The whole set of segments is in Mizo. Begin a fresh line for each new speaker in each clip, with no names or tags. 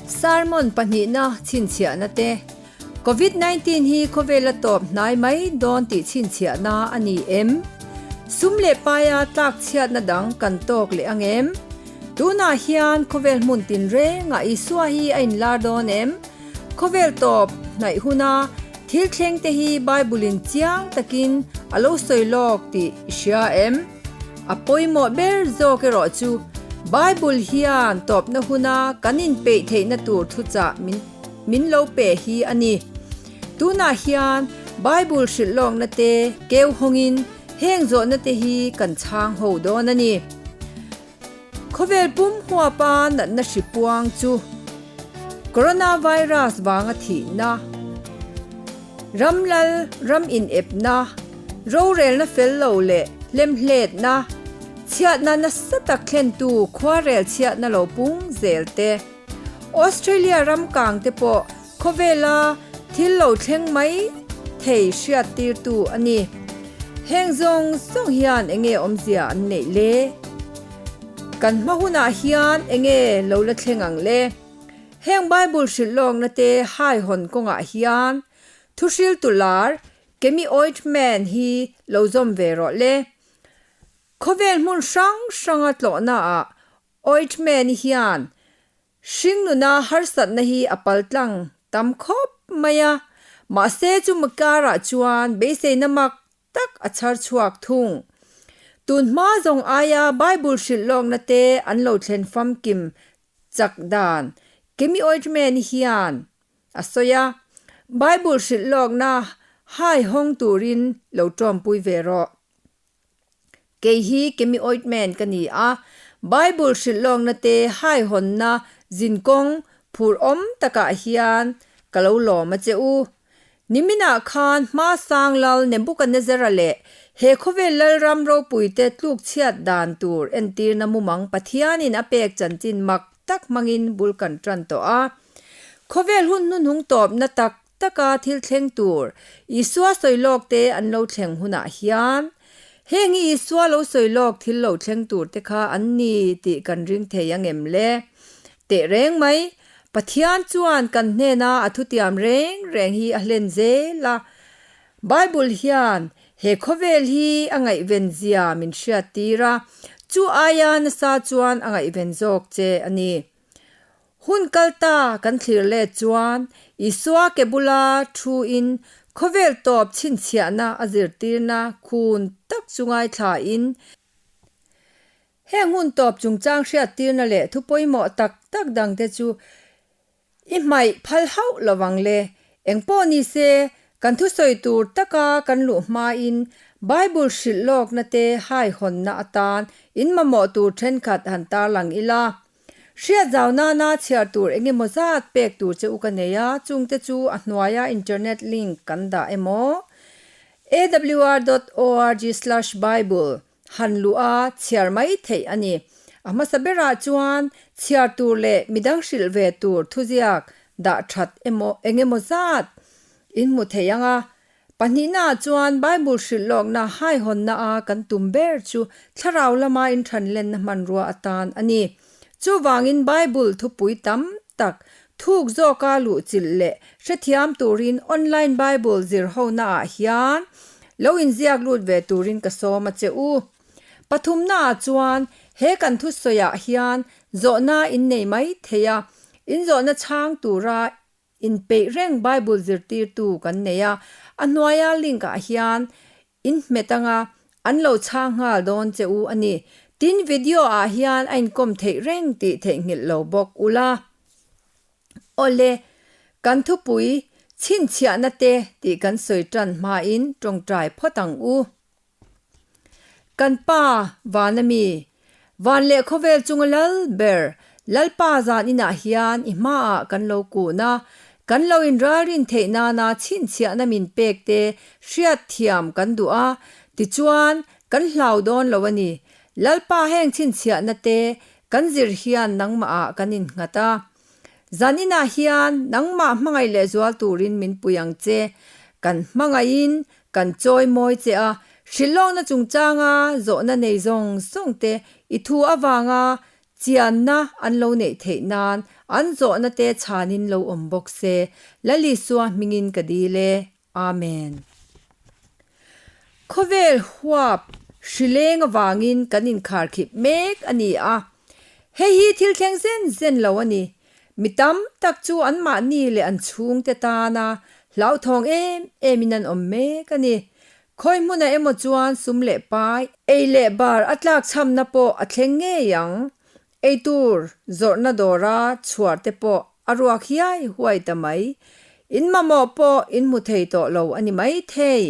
Sermon pahnihna chhinchhiahna te, Covid 19 hi khawvel a tawp hnai mai dawn tih chhinchhiahna a ni em? Sum leh paia tlak chhiatna dang kan tawk leh ang em? Tunah hian khawvel hmun tinrengah Isua hi a inlar dawn em? Khawvel tawp hnaih huna thil thleng te hi Bible in chiang takin a lo sawi lawk tih i hria em? A pawimawh ber zawk erawh chu Bible hian tawpna huna kan inpeih theihna tur thuchah min min lo pe hi a ni. Tunah hian Bible hrilh lawkna te keu hawngin heng zawhna te hi kan chhang ho dawn a ni. Khawvel pum huapa natna hri puang chu Coronavirus vanga thihna, ram lal ram inepna, rorelna fel lo leh hlemhletna, chhiatna nasa tak thlentu khuarel chhiatna lo pung zel te, Australia ram kang te pawh Khawvela thil lo thleng mai thei hriat tirtu a ni. Heng zawng zawng hian enge awmzia an neih le? Kan hma hunah hian enge lo la thleng ang le? Heng Bible hrilh lawkna te haihawn kawngah hian thuhriltu lar Kemi Ointment hi lo zawm ve rawh le. Khawvel hmun hrang hranga tlawhnaah Ointment hian Hringnuna harsatna hi a paltlang tam khawp mai a, mahse chu Makarah chuan beiseina mak tak a chhar chhuak thung. Tun hma zawng aia Bible hrilh lawkna te an lo thlen famkim chak dan Kemi Oitman hian a sawi a, Bible hrilh lawkna hai hawng turin lo tawmpui ve rawh. Kei hi Kemi Oitman ka ni a, Bible hrilh lawkna te haihawnna zinkawng phur awm takah hian ka lo lawm a che u. Niminah khan hma sang lal Nebuchadnezzar-a leh he khawvel lalram ropuite tluk chhiat dan tur entirna mumang Pathianin a pek chanchin mak tak hmangin bul kan tan tawh a. Khawvel hun hnuhnung tawpna tak taka thil thleng tur Isua sawi lawk te an lo thleng hunah hian heng hi Isua lo sawi lawk thil lo thleng tur te kha an ni tih kan ring thei ang em le? Teh reng mai, Pathian chuan kan hnena a thutiam reng reng hi a hlen zel a. Bible hian he khawvel hi a ngaihven zia min hriat tir a, chu aia nasa chuan a ngaihven zawk che a ni. Hun kal ta kan thlir let chuan Isua ke bula thu-in khawvel tawp chhinchhiahna a zirtirna khun tak chu ngaithlain, heng hun tawp chungchang hriattirna leh thu pawimawh tak tak dangte chu i hmaih phal hauh lo vang le. Engpawh ni se, kan thusawi tur taka kan luh hmain Bible hrilh lawkna te haihawnna atan in mamawh tur thenkhat han tarlang ila. Hriat zau nana chhiar tur eng emaw zat pek tur che u ka nei a, chungte chu a hnuaia internet link kan dah emaw awr dot org slash bible han luh a chhiar mai theih a ni. A hmasa berah chuan chhiar tur leh midang hrilh ve tur thuziak dah that emaw eng emaw zat in hmu thei ang a, Pahnihnaah chuan Bible hrilh lawkna haihawnna a kan tum ber chu thlarau lama inthanlenna hmanrua atan a ni. Chuvangin Bible thupui tam tak thuk zawka luhchilh leh hrethiam turin online Bible zirhonaah hian lo inziak lut ve turin ka sawm a che u. Pathumnaah chuan he kan thusawiah hian zawhna innei mai thei a, inzawhna chhang tura Inpeih reng Bible zirtirtu kan nei a, a hnuaia link ah hian in hmet anga an lo chhang nghal dawn che u a ni. Tin video ah hian a inkawm theih reng tih theihnghilh lo bawk ula. Awle, kan thupui chhinchhiahna te tih kan sawi tan hmain tawngtai phawt ang u. Kan Pa, van a mi, van leh khawvel chunga lal ber, Lalpa zan inah hian i hmaah kan lo kun a, kan lo inralrin theih nana chhinchhiahna min pek te hriat thiam kan duh a, tichuan kan hlau dawn lo a ni. Lalpa heng chhinchhiahna te kan zir hian nangmahah kan innghat a. Zan inah hian nangmah hmangaih lehzual turin min pui ang che. Kan hmangaihin Kan chawi mawi che a, hrilhlawkna chungchanga zawhna nei zawng zawng te i thu avanga Chianna an lo neih theih nan an zawhna te chhanin lo awm bawk se, Lal Isua hmingin ka dil e. Amen. Khawvel huap hrileng avangin kan inkharkhip mek a ni a, hei hi thil thleng zen zen lo a ni. Mi tam tak chu anmahni leh an chhungte tana hlauthawng em emin an awm mek a ni. Khawi hmunah emaw chuan sum leh pai, ei leh bar a tlakchhamna pawh a thleng ngei ang. Eitur zawrhna dawra chhuar te pawh a ruak hiai huai ta mai. In mamawh pawh in hmu thei tawh lo a ni mai thei.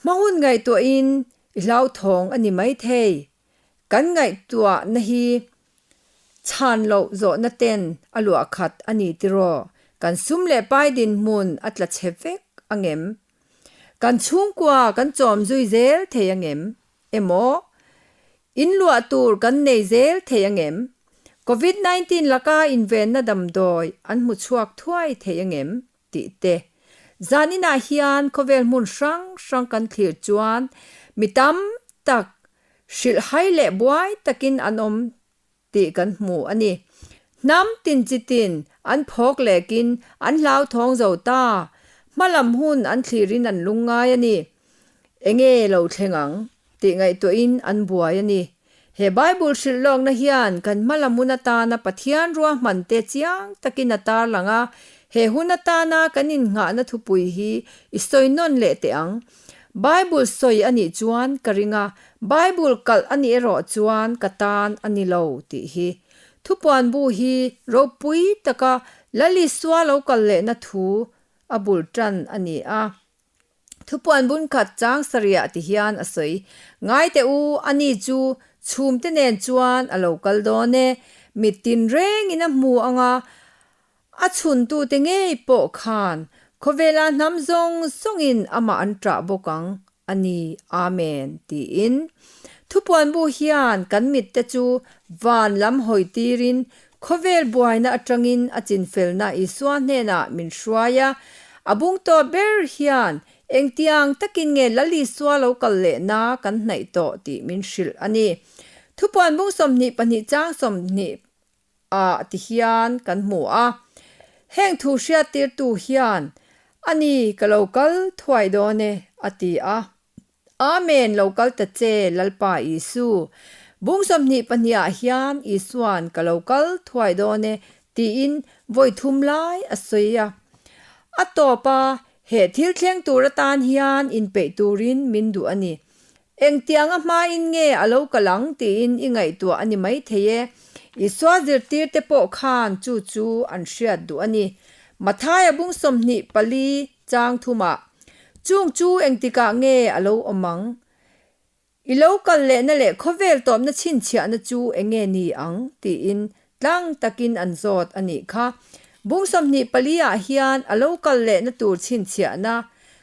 Hma hun ngaihtuahin i hlauthawng a ni mai thei. Kan ngaihtuahna hi chhan loh zawhna ten a luah khat a ni tiraw? Kan sum leh pai dinhmun a tla chhe vek angem? Kan chhungkua kan chawm zui zel thei angem? Emaw, in luah tur kan nei zel thei angem? Covid 19 laka invenna damdawi an hmu chhuak thuai thei angem? tih te. Zaninah hian khawvel hmun hrang hrang kan thlir chuan mi tam tak hrilhhai leh buai takin an awm tih kan hmu a ni. Hnam tin chi tin an phawk lekin an hlauthawng zo ta. Hmalam hun an thlirin an lungngai a ni. Enge lo thleng ang? tih ngaihtuahin an buai a ni. He Bible hrilh lawkna hian kan hmalam hun atana Pathian ruahmante chiang takin a tarlang a, he hun atana kan innghahna thupui hi i sawi nawn leh teh ang. Bible sawi a nih chuan ka ring a, Bible kalh a nih erawh chuan ka tan a ni lo tih hi. Thupuan bu hi ropui taka Lal Isua lo kal lehna thu a bul tan a ni a. Thupuan bun khat chang sarih ti hian a sawi. Ngai teh u, ani chu chhumte nen chuan a lo kal dawn e. Mit tinrengin a hmu ang a, a chhuntute ngei pawh khan khawvela hnam zawng zawngin amah an ṭah bawk ang a ni. Amen, tiin. Thupuan bu hian kan mitte chu van lam hawi tirin Khawvel buaina atangin a chinfelna Isua hnenah min hruai a, a bung tawh ber hian engtiang takin nge Lal Isua lo kal lehna kan hnaih tawh tih min hrilh a ni. Thupuan bung 22 chang 20 ah ti hian kan hmu a, heng thu hriattirtu hian, A ni, ka lo kal thuai dawn e, a ti a. Amen, lo kal ta che, Lalpa Isu. Bung 22 ah hian Isua'n ka lo kal thuai dawn e tiin vawi thum lai a sawi a. A tawp a, he thil thleng tur atan hian inpeih turin min duh a ni. Engtianga hmain nge a lo kal ang tiin i ngaihtuah a ni maithei e. Isua zirtirte pawh khan chu chu an hriat duh a ni. Mathaia bung 24 chang thumah Chung chu engtikah nge a lo awm ang? I lo kal lehna leh khawvel tawpna chhinchhiahna chu enge ni ang? tiin tlang takin an zawt a nih kha. Bung 24 ah hian a lo kal lehna tur chhinchhiahna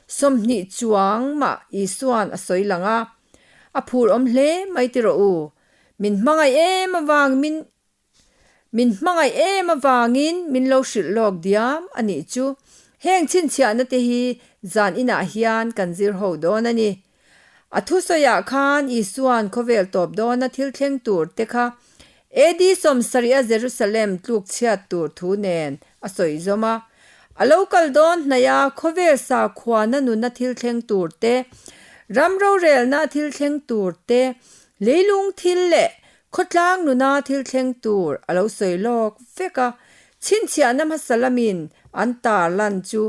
20 chuang mah Isua'n a sawi lang a. A phur awm hle mai ti rawh u. Min hmangaih em avang min Min hmangaih em avangin min lo hrilh lawk diam a nih chu. Heng chhinchhiahna te hi zan inah hian kan zir ho dawn a ni. A thusawiah khan Isua'n khawvel tawp dawna thil thleng tur te kha AD 70 a Jerusalem tluk chhiat tur thu nen a sawi zawm a. A lo kal dawn hnaih a khawvel sakhuana nuna thil thleng tur te, ram rorelna thil thleng tur te, leilung thil leh Khawtlang nuna thil thleng tur a lo sawi lawk vek a, chhinchhiahna hmasa lamin an tar lan chu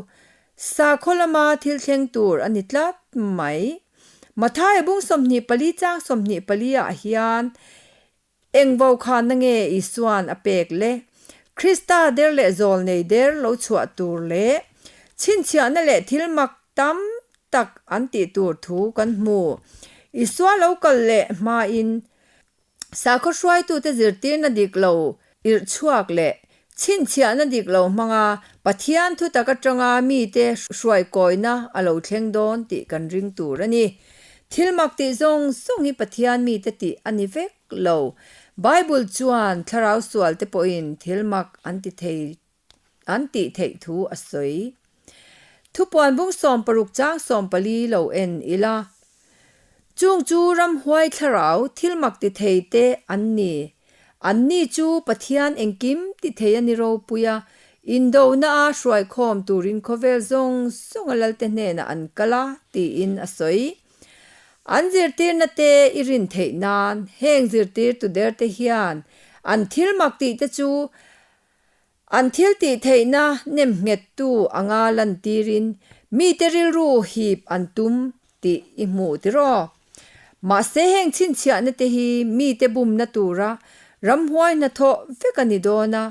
sakhaw lama thil thleng tur a ni tlat mai. Mathaia bung 24 chang 24 ah hian eng vokhanna nge Isua'n a pek le? Krista der leh zawl nei der lo chhuah tur leh chhinchhiahna leh thil mak tam tak an tih tur thu kan hmu. Isua lo kal leh hmain sakhaw hruaitute zirtirna dik lo irh chhuak leh chhinchhiahna dik lo hmanga Pathian thutak atanga mite hruaikawina a lo thleng dawn tih kan ring tur a ni. Thil mak tih zawng zawng hi Pathian mite tih a ni vek lo. Bible chuan thlarau sualte pawhin thil mak an ti thei an tih theih thu a sawi. Thupuan bung 60 chang 14 lo en ila. Chung chu ramhuai thlarau thil mak ti thei te an ni. Anni chu Pathian engkim ti thei a ni ropui a, indona-a hruaikhawm turin khawvel zawng zawnga lalte hnenah an kal a, tiin a sawi. An zirtirna te i rin theih nan heng zirtirtu derte hian an thil mak tihte chu An thil tih theihna nem nghettu anga lantirin mite rilru hip an tum tih i hmuh tiraw? Mahse heng chhinchhiahna te hi mite bumna tura ramhuai hnathawh vek a ni dawn a.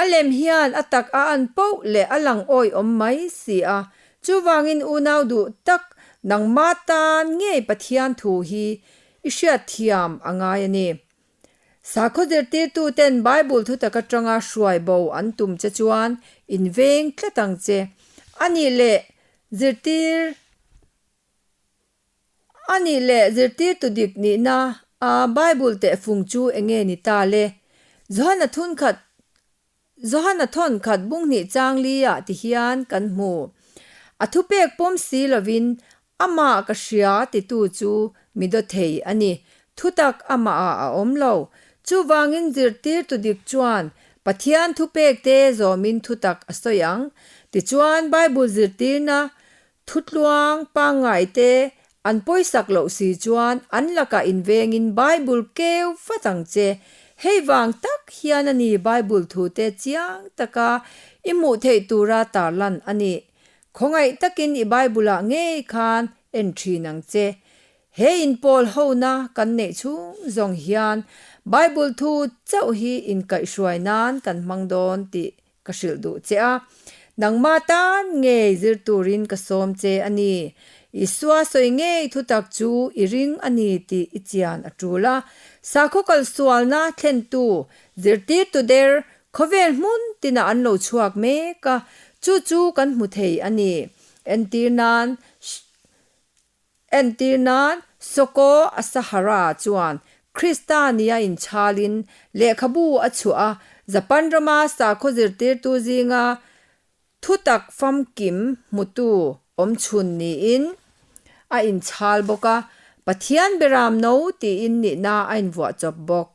A lem hian a tak a an poh leh a lang awihawm mai si a, chuvangin unau duh tak nangma tan ngei Pathian thu hi i hriatthiam a ngai a ni. Sakhaw zirtirtuten Bible thutak atanga hruai bo an tum che chuan inveng tlat ang che. A nih leh zirtir A nih leh zirtirtu dik nihna a Bible tehfung chu enge ni ta le? Johana thunkhat Johana thawn khat bung hnih chang li ah ti hian kan hmu. A thupek pawm si lovin amah ka hria titu chu mi daw thei a ni. Thutak amah ah a awm lo. Chuvangin zirtirtu dik chuan Pathian thupek te zawmin thutak a sawi ang. Tichuan Bible zirtirna Thutluang pangngai te an pawisak loh si chuan an lakah invengin Bible keu vat ang che. Hei vang tak hian a ni Bible thu te chiang taka i hmuh theih tura tarlan a nih. Khawngaih takin i Bible-ah ngei khan en thin ang che. He inpawl hona kan neih chhung zawng hian Bible thu chauh hi inkaihhruai nan kan hmang dawn tih Ka hrilh duh che a, nangmah tan ngei zir turin ka sawm che a ni. Isua sawi ngei thutak chu i ring a ni tih i chian a tul a. Sakhaw kalsualna thlentu, zirtirtu der, khawvel hmun tinah an lo chhuak mek a, chu chu kan hmu thei a ni. Entir nan, Entir nan, Soko Asahara chuan Krista nia inchhalin lehkhabu a chhuah a, Japan rama sakhaw zirtirtu zinga thutak famkim hmutu awmchhun niin a inchhal bawk a, Pathian beram no tiin nihna a invuah chawp bawk.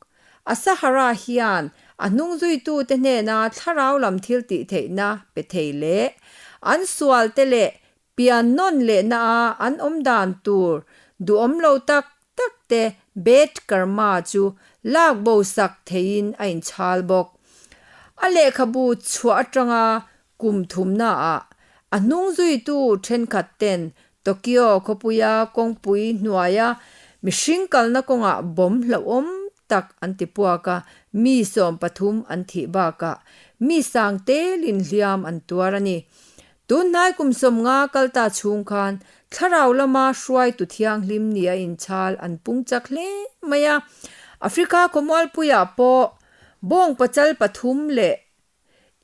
Asahara hian a hnungzuitute hnena thlarau lam thil tihtheihna pe thei leh an sualte leh Pian nawn lehna a an awm dan tur duhawm lo tak tak te bad karma chu lak bo sak theiin a inchhal bawk. A lehkhabu chhuah atanga kum thumna ah a hnung zuitu thenkhat ten Tokyo khawpuia kawngpui hnuaia mihring kalna kawngah bomb hlauhawm tak an ti puak a, mi 13 an thih bakah mi sang telin hliam an tuar a ni. Tunhnai kum 50 kal ta chhung khan thlarau lama hruaitu thianghlim nia inchhal an pung chak hle mai a. Africa khawmualpuiah pawh bawng pachal pathum leh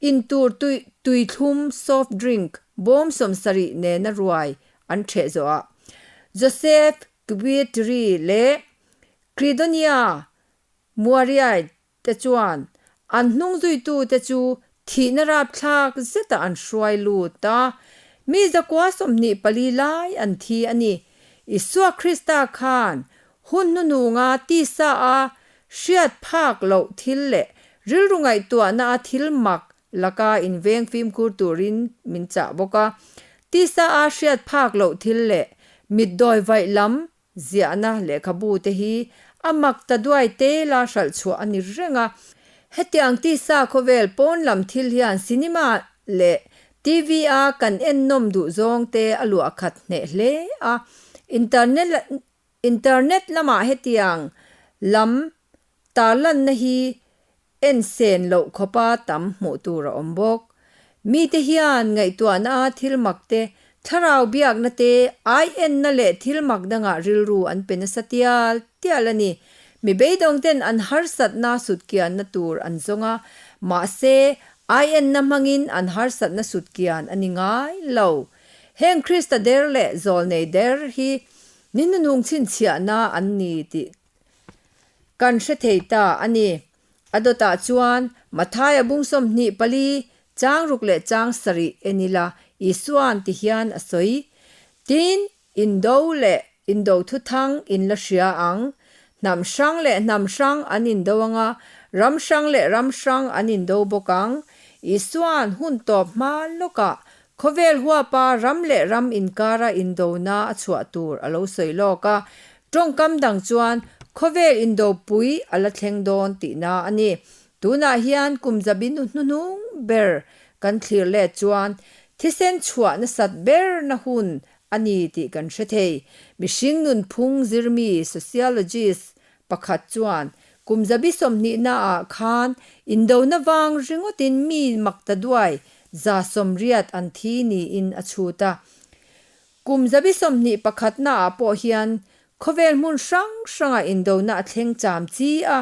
intur tui tuithlum, soft drink, bawm 70 nena ruai an ṭheh zawhah Joseph Kibwetiri leh Credonia Muariai te chuan an hnungzuitute chu thihna rapthlak zetah an hruai lut a, mi 124 lai an thi a ni. Isua Krista khan hun hnuhnunga tisa a hriat phak loh thil leh rilru ngaihtuahna a thil mak laka inveng fimkhur turin min chah bawk a. Tisa a hriat phak loh thil leh mitdawi vaih lam Ziahna lehkhabu te hi a mak ta duai tela hralh chhuah a ni reng a. Hetiang tisa khawvel pawn lam thil hian cinema leh TV a kan ennawm duh zawng te a luah khat hneh hle a. Internet lamah hetiang lam tarlanna hi En sen loh khawpa tam hmuh tur a awm bawk. Mite hian ngaihtuahna a thil mak te, thlarau biakna te, ai enna leh thil mak dangah rilru an pe nasa tial tial a ni. Mi beidawngten an harsatna sutkianna tur an zawng a, mahse ai enna hmangin an harsatna sutkian a ni ngai lo. Heng Krista der leh zawlnei der hi ni hnuhnung chhinchhiahna an ni tih Kan hre thei ta a ni. A dawtah chuan Mathaia bung 24, chang ruk leh chang sarih en ila Isua'n ti hian a sawi, Tin, indo leh indo thuthang in la hria ang. Hnam hrang leh hnam hrang an indo ang a, ram hrang leh ram hrang an indo bawk ang. Isua'n hun tawp hma lawkah khawvel huapa ram leh ram inkara indona a chhuah tur a lo sawi lawk a, tawngkam dang chuan khawvel indopui a la thleng dawn tihna a ni. Tunah hian kum zabi nu hnuhnung ber kan thlir let chuan thisen chhuah nasat berna hun a ni tih kan hre thei. Mihring nunphung zirmi, sociologist, pakhat chuan kum zabi sawmhnihnaah khan indona vang ringawtin mi makta duai 180 an thi niin a chhut a. Kum zabi 21 naah pawh hian khawvel hmun hrang hrangah indona a thleng cham chi a,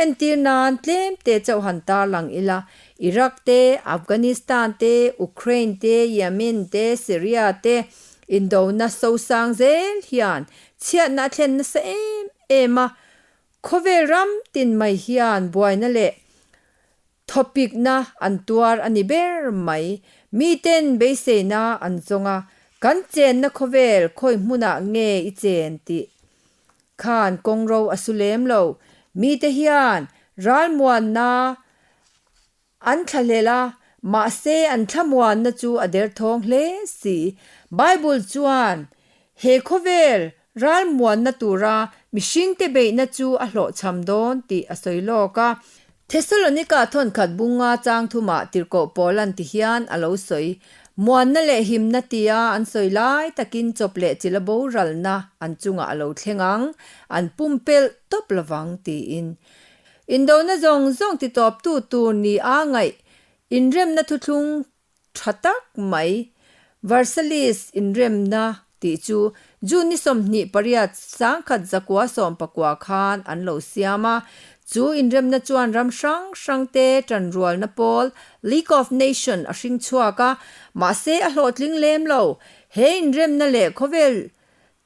entir nan tlem te chauh han tarlang ila, Iraq te, Afghanistan te, Ukraine te, Yemen te, Syria te indona sosang zel hian chhiatna a thlen nasa em em a, khawvel ram tin mai hian buaina leh Thawpikna an tuar a ni ber mai. Miten beiseina an zawng a, kan chenna khawvel khawi hmunah nge i chen tih khan kawngro a su lem lo. Mite hian ralmuanna an thlahlel a, mahse an thlamuanna chu a derthawng hle si. Bible chuan he khawvel Ralmuanna tura mihringte beihna chu a hlawhchham dawn tih a sawi lawk a. Thesalonika thawnkhat bunga chang thumah tirhkoh Paula'n ti hian a lo sawi. Muanna leh himna tia an sawi lai takin chawp leh chila boralna an chungah a lo thleng ang, an pumpelh tawp lovang tiin. Indona zawng zawng titawptu tur ni a ngaih inremna thuthlung Tha tak mai. Versailles inremna tih chu June ni 28 1919 khan an lo siam a. Chu inremna chuan ram hrang hrangte tanrualna pawl League of Nation a hring chhuak a, mahse a hlawhtling lem lo. He inremna leh khawvel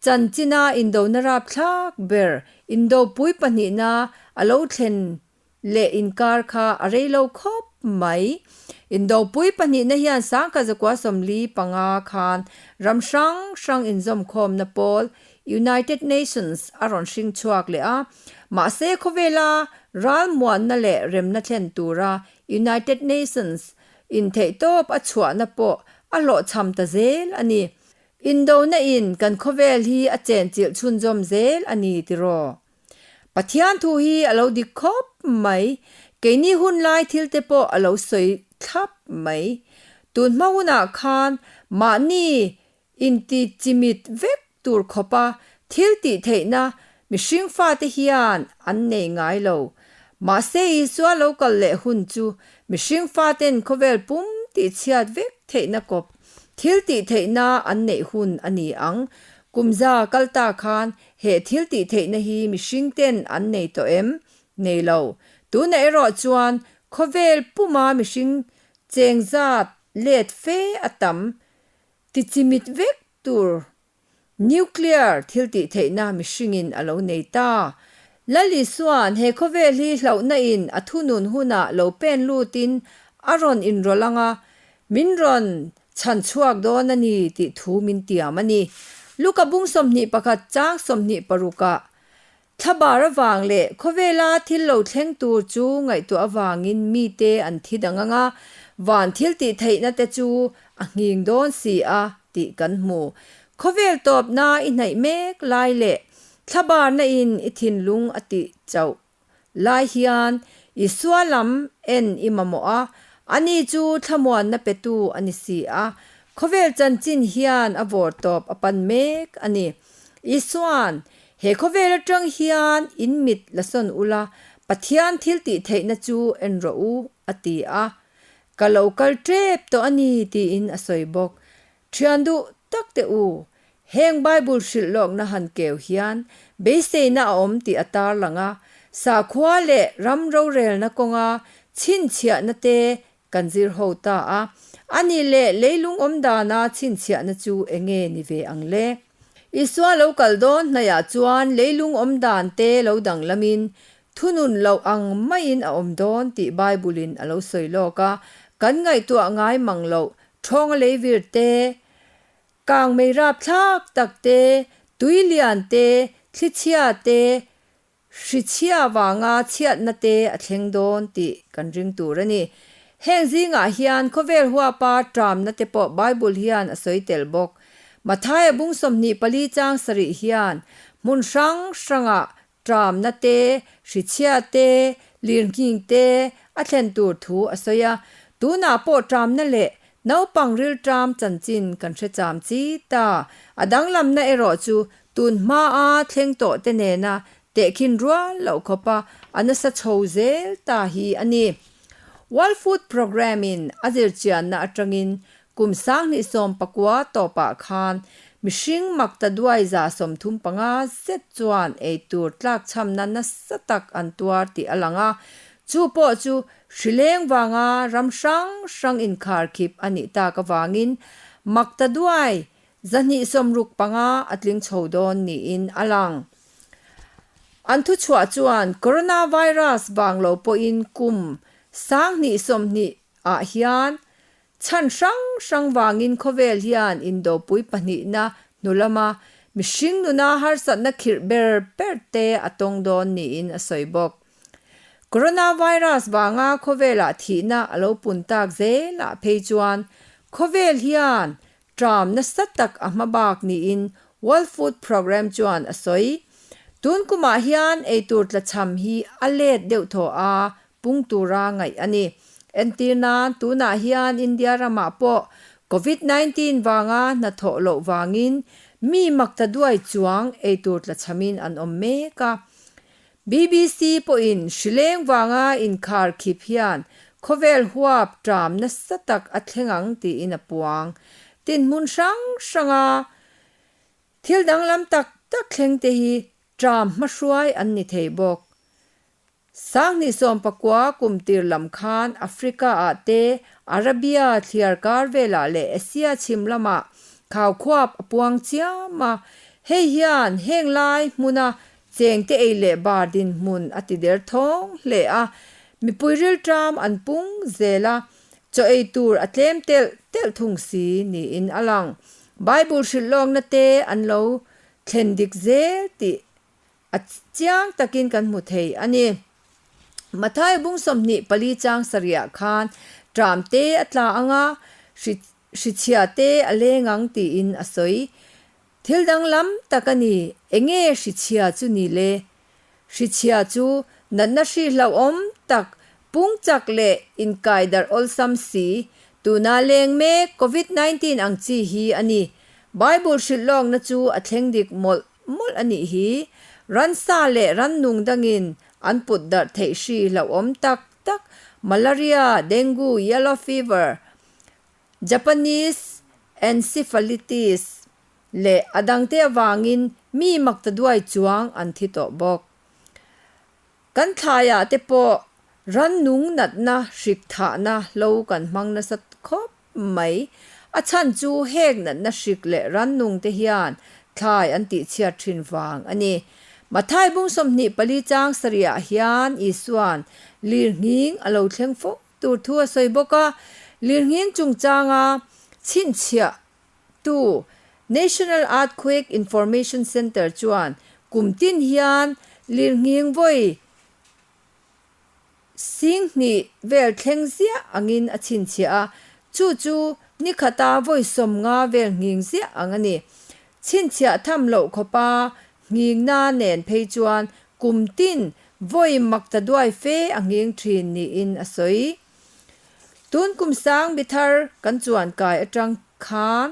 chanchina indona rapthlak ber indopui pahnihna a lo thlen leh inkar kha a rei lo khawp mai. Indopui pahnihna hian 1945 khan ram hrang hrang inzawmkhawmna pawl United Nations a rawn hring chhuak leh a, mahse khawvela ralmuanna leh remna thlen tura United Nations intheihtawp a chhuahna pawh a hlawhchham ta zel a ni. Indona in kan khawvel hi a chenchilh chhunzawm zel a ni tiraw? Pathian thu hi a lo dik khawp mai, keini hun lai thil te pawh a lo sawi thlap mai. Tun hma hunah khan mahni inti chimit vek tur khawpa thil tih theihna mihring fate hian an nei ngai lo. Mahse Isua lo kal leh hun chu mihring faten khawvel pum tih chhiat vek theihna kawp thil tih theihna an neih hun a ni ang. Kum za kal ta khan He thil tih theihna hi mihring ten an nei tawh em? Nei lo. Tunah erawh chuan khawvel puma mihring cheng zat let fe a tam ti chimit vek tur nuclear thil tih theihna mihringin a lo nei ta. Lal Isua'n he khawvel hi hlauhna in a thunun hunah lo pen lutin a rawn inrawlh ang a, min rawn Chhan chhuak dawn a ni tih thu min tiam a ni. Luka bung 21 chang 26 ah Thlabar avang leh khawvela thil lo thleng tur chu ngaihtuah avangin mite an thi dang ang a, van thil tih theihna te chu a nghing dawn si a tih kan hmu. Khawvel tawpna i hnaih mek lai leh thlabarna in i thinlung a tih chauh Lai hian Isua lam en i mamawh a, ani chu thlamuanna petu a ni si a. Khawvel chanchin hian a vawr tawp a pan mek a ni. Isua'n, He khawvel atang hian in mit la sawn ula, Pathian thil tih theihna chu en rawh u, a ti a. Ka lo kal tep tawh a ni, tiin a sawi bawk. Thian duh tak teh u, heng Bible hrilh lawkna han keu hian beiseina a awm tih a tarlang a, sakhua leh ram rorelna kawnga chhinchhiahna te kan zir ho ta a, a nih leh leilung awm dana chhinchhiahna chu enge ni ve ang le? Isua lo kal dawn hnaihah chuan leilung awm dan te lo danglamin Thunun loh ang maiin a awm dawn tih Bible-in a lo sawi lawk a, kan ngaihtuah ngai mang loh Ṭhawnga leivir te, kangmei rapthlak tak te, tui lian te, thlichhia te. Hrichhia vanga chhiatna te a thleng dawn tih kan ring tur a ni. Heng zingah hian khawvel huapa ṭamna te pawh Bible hian a sawi tel bawk. Mathaia bung 24 chang sarih hian hmun hrang hrangah ṭamna te, hrichhia te, lirnghing te a thlen tur thu a sawi a. Tunah pawh ṭamna leh naupang rilṭam chanchin kan hre cham chi ta. A danglamna erawh chu Tun hmaa thleng tawh te nena tehkhin rual loh khawpa a nasa chho zel ta hi a ni. World Food Programme in a zirchianna atangin kum 2019 tawpah khan mihring makta duai 35 zet chuan eitur tlakchhamna nasa tak an tuar tih a lang a, chu pawh chu hrileng vanga ram hrang hrang inkharkhip a nih tak avangin makta duai 265 a tling chho dawn niin a lang. An thuchhuah chuan coronavirus vang lo pawhin kum 2020 ah hian chhan hrang hrang vangin khawvel hian indopui pahnihna hnu lama mihring nuna harsatna khirh ber ber te a tawng dawn niin a sawi bawk. Coronavirus vanga khawvelah thihna a lo pun tak zelah phei chuan khawvel hian Ṭam nasa tak a hma bak niin World Food Programme chuan a sawi. Tun kumah hian eitur tlachham hi a let deuh thaw a pung tura ngaih a ni. Entir nan tunah hian India ramah pawh Covid 19 vanga hnathawh loh vangin mi makta duai chuang eitur tlachhamin an awm mek a. BBC pawhin hrileng vanga inkhar khip hian khawvel huap ṭam nasa tak a thleng ang tiin a puang. Tin hmun hrang hranga thil danglam tak tak thleng te hi ṭam hmahruai an ni thei bawk. 2019 kum tir lam khan Africa-ah te, Arabia thliar kar velah leh Asia chhim lamah khaukhuap a puang chiam a. Hei hian heng lai hmuna Chengte ei leh bar dinhmun a ti der thawng hle a, mipui rilṭam an pung zel a, chaw ei tur a tlem telh telh thung si niin a lang. Bible hrilh lawkna te an lo thlen dik zel tih a chiang takin kan hmu thei a ni. Matthai bung 24 chang sarihah khan ṭam te a tla ang a, hrichhia te a leng ang tiin a sawi. Thil danglam tak a ni, enge hrichhia chu ni le? Hrichhia chu natna hri hlauhawm tak, pung chak leh inkai darh awlsam si, tuna leng mek Covid 19 ang chi hi a ni. Bible hrilh lawkna chu a thleng dik mawlh mawlh a nih hi. Ransa leh rannung dangin an put darh theih hri hlauhawm tak tak, malaria, dengue, yellow fever, Japanese encephalitis leh a dangte avangin mi makta duai chuang an thi tawh bawk. Kan thlaiah te pawh rannung natna hrik thahna hlo kan hmang nasa khawp mai. A chhan chu hek natna hrik leh rannung te hian thlai an tihchhiat thin vang a ni. Matthai bung 24 chang sarihah hian Isua'n lirnghing a lo thleng fo Tur thu a sawi bawk a, lirnghing chungchanga chhinchhiah tu National Earthquake Information Centre chuan kum tin hian lirnghing vawi 2000 vel thleng ziah angin a chhinchhiah a, chu chu ni khata vawi 50 vel nghing ziah ang a ni. Chhinchhiah tham loh khawpa nghingna nen phei chuan kum tin vawi makta duai fe a nghing thin niin a sawi. Tun kum sang bi thar kan chuan kai atang khan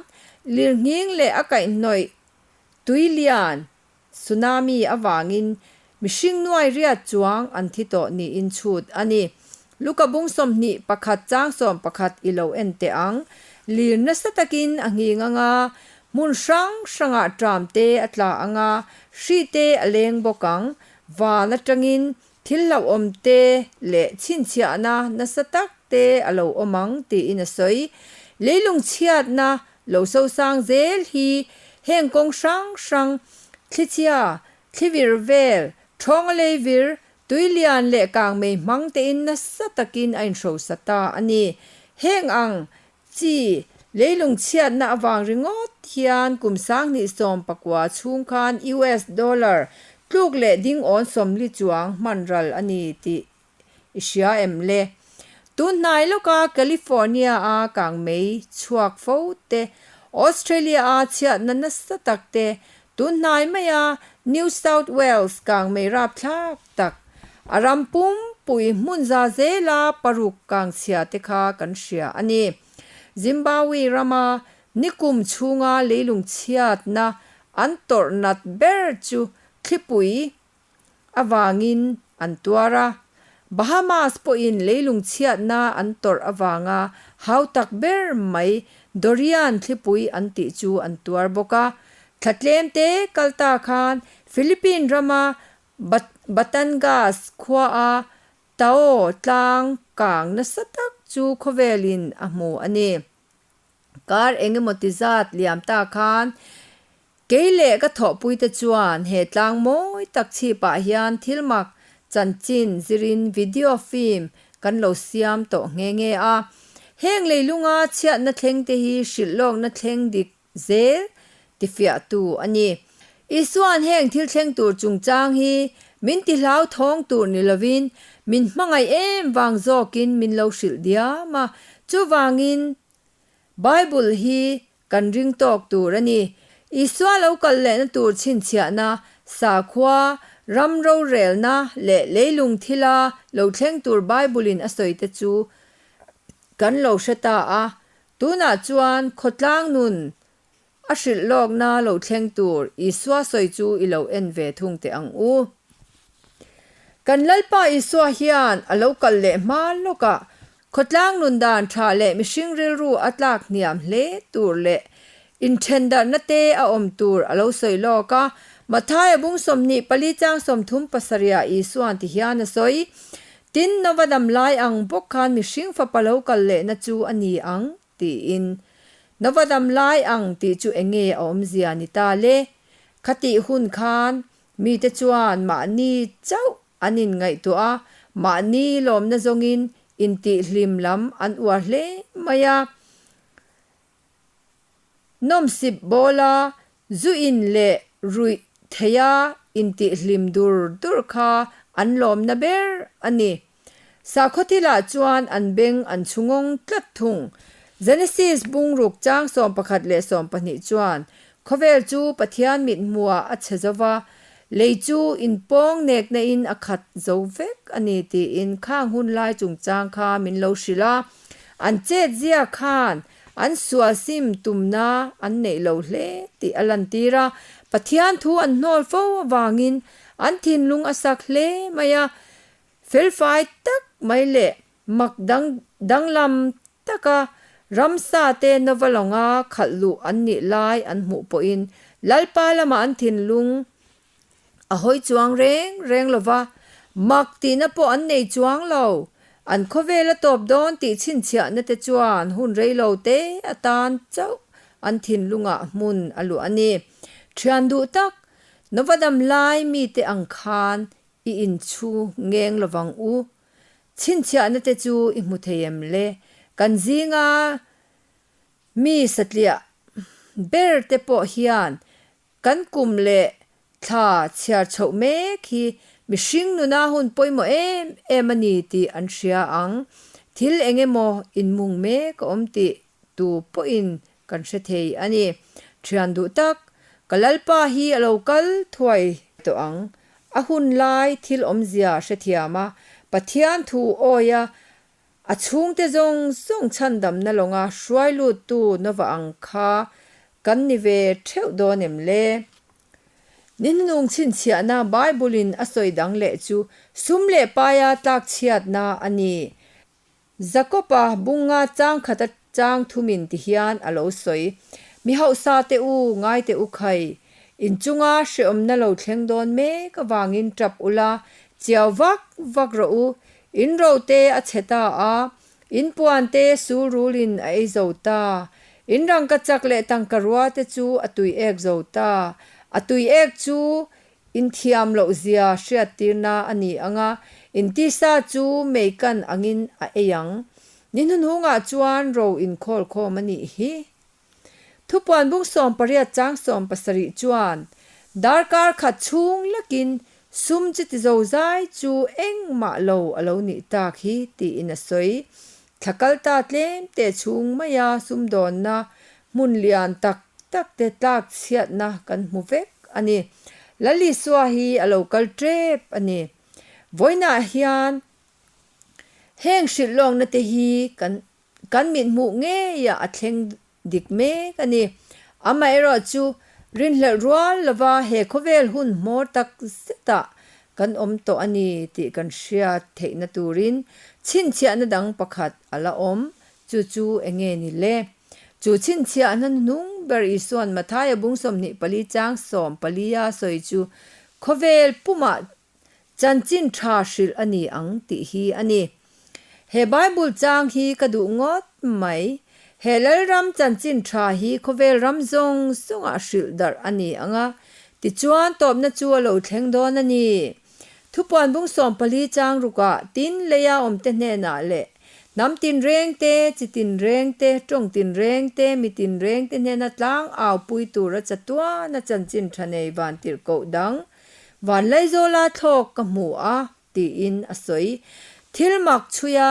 lirnghing leh a kaihhnawih tui lian Tsunami avangin mihring nuai riat chuang an thi tawh niin chhut a ni. Luka bung 21 chang 11 i lo en teh ang. Lir nasa takin a nghing anga, hmun hrang hrangah ṭam te a tla anga, hri te a leng bawk ang. Van atangin thil hlauhawm te leh chhinchhiahna nasa tak te a lo awm ang tiin a sawi. Leilung chhiatna Lo sosang zel hi heng kawng hrang hrang, thlichhia, thlivir vel, thawnga leivir, tuilian leh kangmei hmang tein nasa takin a inhrosa ta a ni. Heng ang chi leilung chhiatna avang ringawt hian kum 2019 chhung khan US dollar. Tluk leh ding awn 40 chuang hman ral a ni tih i hria em le? Tun hnai lawka California-a kangmei chhuak fo te, Australia-a chhiatna nasa tak te, tun hnai maia New South Wales kangmei rapthlak tak, a ram pumpui hmun za zela paruk kangchhia te kha kan hria a ni. Zimbabwe rama nikum chhunga leilung chhiatna an tawrh nat ber chu thlipui avangin an tuar a. Bahamas pawhin leilung chhiatna an tawrh avanga hautak ber mai Dorian thlipui an tih chu an tuar bawk a. Thla tlem te kal ta khan Philippine rama Batangas khuaa Tao tlang kang nasa tak chu khawvelin a hmu a ni. Kar engemaw ti zat liam ta khan Kei leh ka thawhpuite chuan he tlang mawi tak chhipah hian thil mak chanchin zirin video film kan lo siam tawh nghe nghe a. Heng leilunga chhiatna thlengte hi hrilh lawkna thleng dik zel tifiahtu a ni. Isua'n heng thil thleng tur chungchang hi min ti hlauthawng tur ni lovin min hmangaih em vang zawkin min lo hrilh diam a. Chuvangin Bible hi Kan ring tawk tur a ni. Isua lo kal lehna tur chhinchhiahna, sakhua, ram rorelna leh leilung thila lo thleng tur Bible-in a sawi te chu kan lo hre ta a. Tunah chuan khawtlang nun a hrilh lawkna lo thleng tur Isua sawi chu i lo en ve thung teh ang u. Kan Lalpa Isua hian a lo kal leh hma lawkah Khawtlang nun dan tha leh mihring rilru a tlak hniam hle tur leh inthendarhna te a awm tur a lo sawi lawk a. Mathaia bung 24 chang 37 ah Isua'n ti hian a sawi, Tin, Nova dam lai ang bawk khan mihring fapa lo kal lehna chu a ni ang, tiin. Nova dam lai ang tih chu enge a awmzia ni ta le? Khatih hun khan mite chuan mahni chauh An inngaihtuah a, mahni lawmna zawngin intihhlim lam an uar hle mai a. Nawmsip bawla zu in leh ruih theiha intihhlim dur dur kha an lawmna ber a ni. Sakhaw thilah chuan an beng an chhu ngawng tlat thung. Genesis bungruk chang 11 leh 12 chuan Khawvel chu Pathian mithmuhah a chhe zo va, lei chu inpawng nekna in a khat zo vek a ni tiin khang hun lai chungchang kha min lo hrilh a. An chetzia khan an sual sim tumna an neih lo hle tih a lantir a. Pathian thu an hnawl fo avangin an thinlung a sak hle mai a. Felfai tak mai leh Mak dang danglam taka ramsa te Nova lawnga khalh luh an nih lai an hmuh pawhin Lalpa lamah an thinlung a hawi chuang reng reng lo va, mak tihna pawh an nei chuang lo. An khawvel a tawp dawn tih chhinchhiahna te chuan hun rei lo te atan chauh an thinlungah hmun a luah a ni. Thian duh tak, Nova dam lai mite ang khan i inchhu ngeng lovang u. Chhinchhiahna te chu i hmu thei em le? Kan zinga mi satliah ber te pawh hian kan kum leh thla chhiar chhoh mek hi mihring nuna hun pawimawh em em a ni tih an hria ang. Thil eng emaw inmung mek a awm tih tu pawhin kan hre thei a ni. Thian duh tak, ka Lalpa hi a lo kal thuai tawh ang. A hun lai thil awmzia hrethiam a, Pathian thu awia a chhungte zawng zawng chhandamna lawnga hruai luttu Nova ang kha kan ni ve theuh dawn em le? Ni hnung chhinchhiahna Bible-in a sawi dang leh chu sum leh paia tlakchhiatna a ni. Jakob-a bunga chang khata chang thumin ti hian a lo sawi, Mi hausa te u, ngai te u khai, in chunga hreawmna lo thleng dawn mek avangin tap ula, chiau vak vak rawh u, in ro te a chhe ta a, in puan te sul rulin a ei zo ta, in rangkachak leh tangka rua te chu a tui ek zo ta, a tui ek chu Inthiam loh zia hriattirna a ni ang a, intisa chu meikan angin a ei ang. Ni hnuhnungah chuan ro inkhawl khawm a nih hi. Thupuan bung 18 chang 17 chuan, Darkar khat chhung lekin sum chuti zozai chu engmah lo a lo nih tak hi tiin a sawi. Thla kal ta tlem teh chhung maia sumdawnna hmun lian tak tak te tlak chhiatna kan hmu vek a ni. Lalisua hi a lo kal tep a ni. Vawiinah hian heng hrilh lawkna te hi kan kan mithmuh ngeiah a thleng dik mek a ni. Amaherawhchu, rinhlelh rual lova he khawvel hun hmawr tak zetah kan awm tawh a ni tih kan hriat theihna turin chhinchhiahna dang pakhat a la awm, chu chu eng nge ni le? Chu chhinchhiahna hnuhnung ber Isua'n Mathaia bung 24 chang 14 a sawi chu khawvel pumah Chanchin tha hrilh a ni ang tih hi a ni. He Bible chang hi ka duh ngawt mai. He Lalram chanchin tha hi khawvel ram zawng zawngah hrilh darh a ni ang a, tichuan tawpna chu a lo thleng dawn a ni. Thupuan bung 14 chang rukah tin leia awmte hnenah leh hnam tinreng te, chi tinreng te, tawng tinreng te, mi tinreng te hnena tlang au pui tura chatuana chanchin tha nei vantirhkoh dang Vanlaizawla thlawk ka hmu a, tiin a sawi. Thil mak chhuia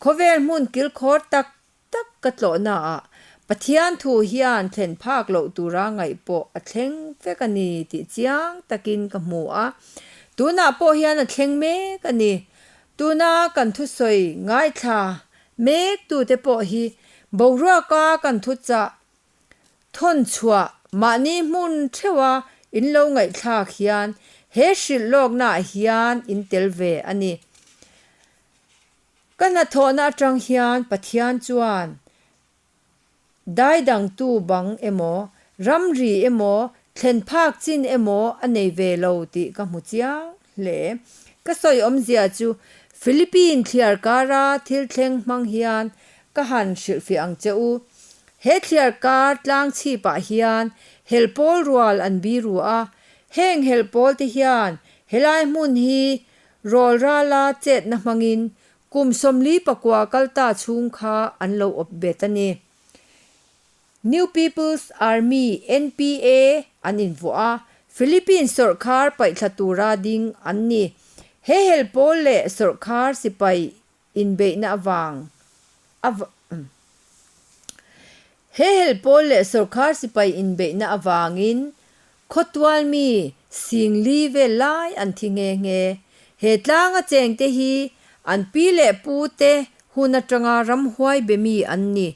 khawvel hmun kilkhawr tak tak ka tlawhnaah Pathian thu hian thlen phak loh tura ngaih pawh a thleng vek a ni tih chiang takin ka hmu a. Tunah pawh hian a thleng mek a ni. Tuna kan thusawi ngaithla mektute pawh hi boruaka kan thuchah Thawn chhuah mahni hmun theuha in lo ngaihthlak hian he hrilh lawknaah hian in tel ve a ni. Ka hnathawhna atang hian Pathian chuan daidangtu bang emaw, ramri emaw, thlen phak chin emaw a nei ve lo tih ka hmu chiang hle. Ka sawi awmzia chu Philippine thliar kara thil thleng hmang hian ka han hrilhfiah ang che u. He thliar kar tlang chhipah hian hel pawl rual an biru a, heng hel pawl te hian helai hmun hi rawl rala chetna hmangin kum 44 kal ta chhung kha an lo awp bet a ni. New People's Army, NPA, an invuah a, Philippines sawrhkhar paihthla tura ding an ni. He hel pawl leh sawrhkhar sipai inbeihna avang He hel pawl leh sawrkhar sipai inbeihna avangin khawtual mi singli vel lai an thi nghe nghe. He tlanga chengte hi an pi leh pu te hun atanga ramhuai be mi an ni.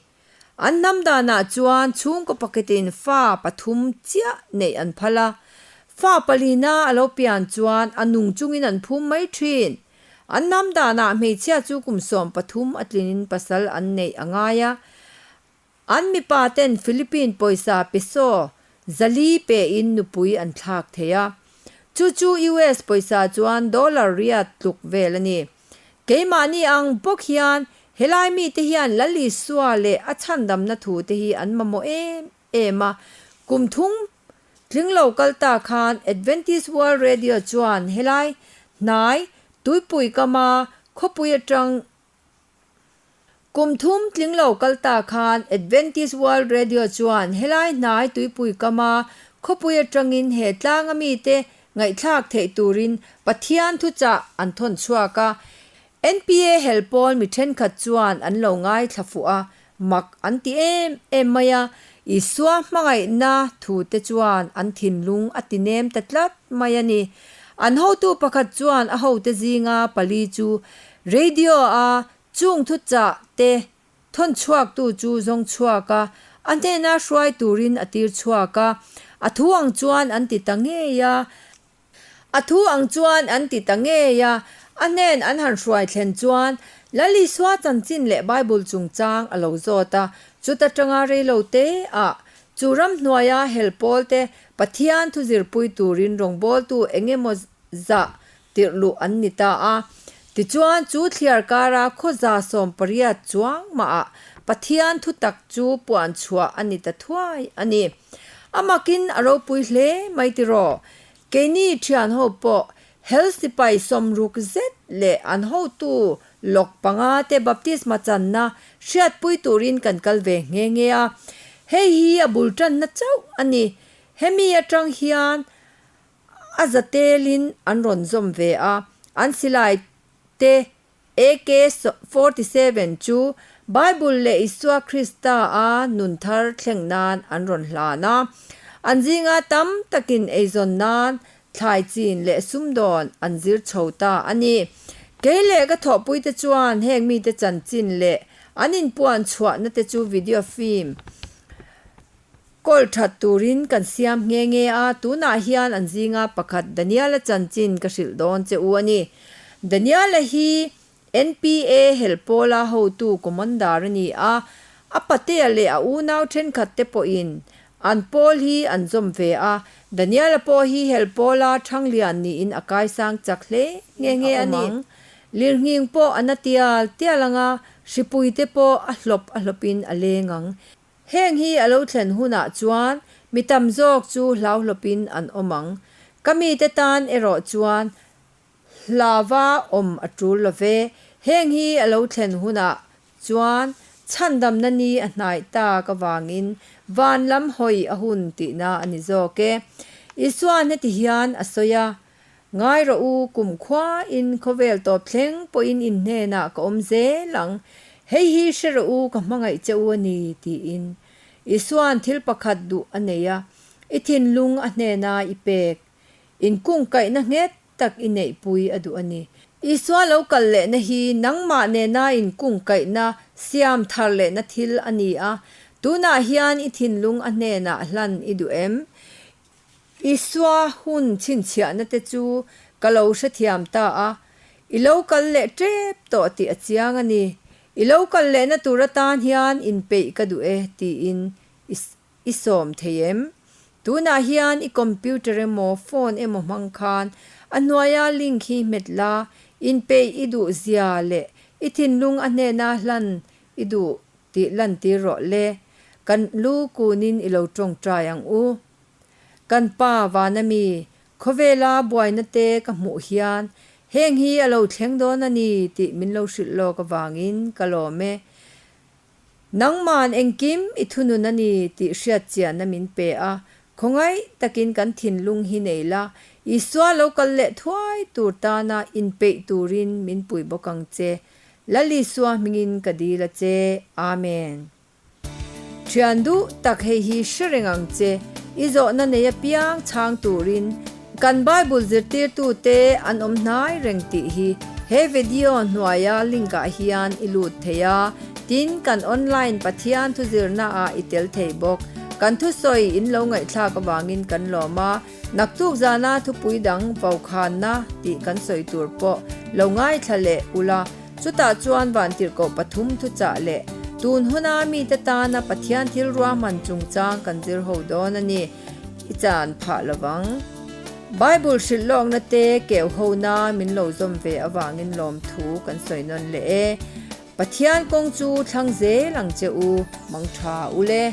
An hnam danah chuan chhungkaw pakhatin fa pathum chiah neih an phal a, fa palina a lo pian chuan a nung chungin an phum mai thin. An hnam danah hmeichhia chu kum 13 a tlinin pasal an neih a ngai a, an mipa ten Philippine pawisa peso 400 pein nupui an thlak thei a, chu chu US pawisa chuan dollar riat tluk vel a ni. Keimahni ang bawk hian helai mite hian Lal Isua leh a chhandamna thute hi an mamawh em em a, kum thum tling lo kal ta khan Adventist World Radio chuan helai hnai tuipui kama khawpui atang Kum thum tling lo kal ta khan Adventist World Radio chuan helai hnai tuipui kama khawpui atangin he tlanga mite ngaihthlak theih turin Pathian thuchah an thawn chhuak a. NPA hel pawl mi thenkhat chuan an lo ngaithla fuh a, mak an ti em em mai a, Isua hmangaihna thute chuan an thinlung a ti nem ta tlat mai a ni. An hotu pakhat chuan a hote zinga pali chu Radio-a chung thuchah te thawn chhuaktu chu zawng chhuak a, a hnena hruai turin a tir chhuak a. A thu ang chuan an ti ta ngei a. A thu ang chuan an ti ta ngei a. A hnen an han hruai thlen chuan Lal Isua chanchin leh Bible chungchang a lo zawt a. Chuta tanga reilo te ah chu ramhnuaia hel pawl te Pathian thu zirpui turin rawngbawltu eng emaw zah tirh luh an ni ta a. Tichuan, chu thliar kara khawza 18 chuang mahah Pathian thutak chu puan chhuah a ni ta thuai a ni. A makin a ropui hle mai tiraw? Keini thian ho pawh hel sipai 60 zet leh an hotu lawk panga te baptisma channa hriatpui turin kan kal ve nghe nghe a. Hei hi a bul tanna chauh a ni. Hemi atang hian. A za telin an rawn zawm ve a, an silai te AK 47 chu Bible leh Isua Krista a nun thar thleng nan an rawn hlan a. An zinga tam takin eizawn nan thlai chin leh sumdawn an zir chho ta a ni. Kei leh ka thawhpuite chuan heng mite chanchin leh an inpuan chhuahna te chu video film Kawl that turin kan siam nghe nghe a, tunah hian an zinga pakhat Daniel-a chanchin ka hrilh dawn che u a ni. Daniel-a hi NPA helpawla hotu commander a ni a, a patea leh a unau thenkhat te pawhin an pawl hi an zawm ve a. Daniel-a pawh hi helpawla thanglian niin a kaisang chak hle nghe nghe a ni. Lirnghing pawh a na tial tial ang a, hripui te pawh a hlawp a hlawpin a leng ang. Heng hi a lo thlen hunah chuan mi tam zawk chu hlauhlawpin an awm ang. Ka mite tan erawh chuan hlava awm a tul lo ve. Heng hi a lo thlen hunah chuan chhandamna ni a hnaih tak avangin van lam hawi a hun tihna a ni zawk e. Isuan heti hian a sawi a, Ngai rawh u, kum khuain khawvel tawp thleng pawhin in hnenah ka awm zel ang. Hei hi hre rawh u, ka hmangaih che u a ni, tiin. Isua'n thil pakhat duh a nei a, i thinlung a hnena i pek. Inkungkaihna nghet tak i neihpui a duh a ni. Isua lo kal lehna hi nangmah nena inkungkaihna siam thar lehna thil a ni a, tunah hian i thinlung a hnenah hlan i duh em? Isua hun chhinchhiahna te chu ka lo hrethiam ta a, i lo kal leh tep tawh tih a chiang a ni. I lo kal lehna tur atan hian inpeih ka duh e tiin i sawm thei em? Tunah hian i computer emaw phone emaw hmang khan a hnuaia link hi hmet la, inpeih i duh zia leh i thinlung a hnena hlan i duh tih lantir rawh le. Kan lu kunin i lo tawngtai ang u. Kan Pa vana mi, khawvela buaina te ka hmuh hian heng hi a lo thleng dawn a ni tih min lo hrilh lawk avangin ka lawm e. Nangman engkim i thunun a ni tih hriatchianna min pe a, khawngaih takin kan thinlung hi nei la, Isua lo kal leh thuai tur tana inpeih turin min pui bawk ang che. Lal Isua hmingin ka dil a che. Amen. Thian duh tak hei hi hre reng ang che, i zawhna nei apiang chhang turin kan Bible zirtirtute an awm hnai reng tih hi he video hnuaia link ah hian i lut thei a, tin kan online Pathian thuzirna ah i tel thei bawk. Kan thusawi in lo ngaihthlak avangin kan lawm a, naktuk zana thupui dang vaukhanna tih kan sawi tur pawh lo ngaithla leh ula. Chutah chuan vantirhkoh pathum thuchah leh tun huna mite tana Pathian thil ruahman chungchang kan zir ho dawn a ni. I chan phah lovang. Bible hrilh lawkna te keu hona min lo zawm ve avangin lawmthu kan sawi nawn leh e. Pathian kawng chu thlang zel ang che u, mang tha u le.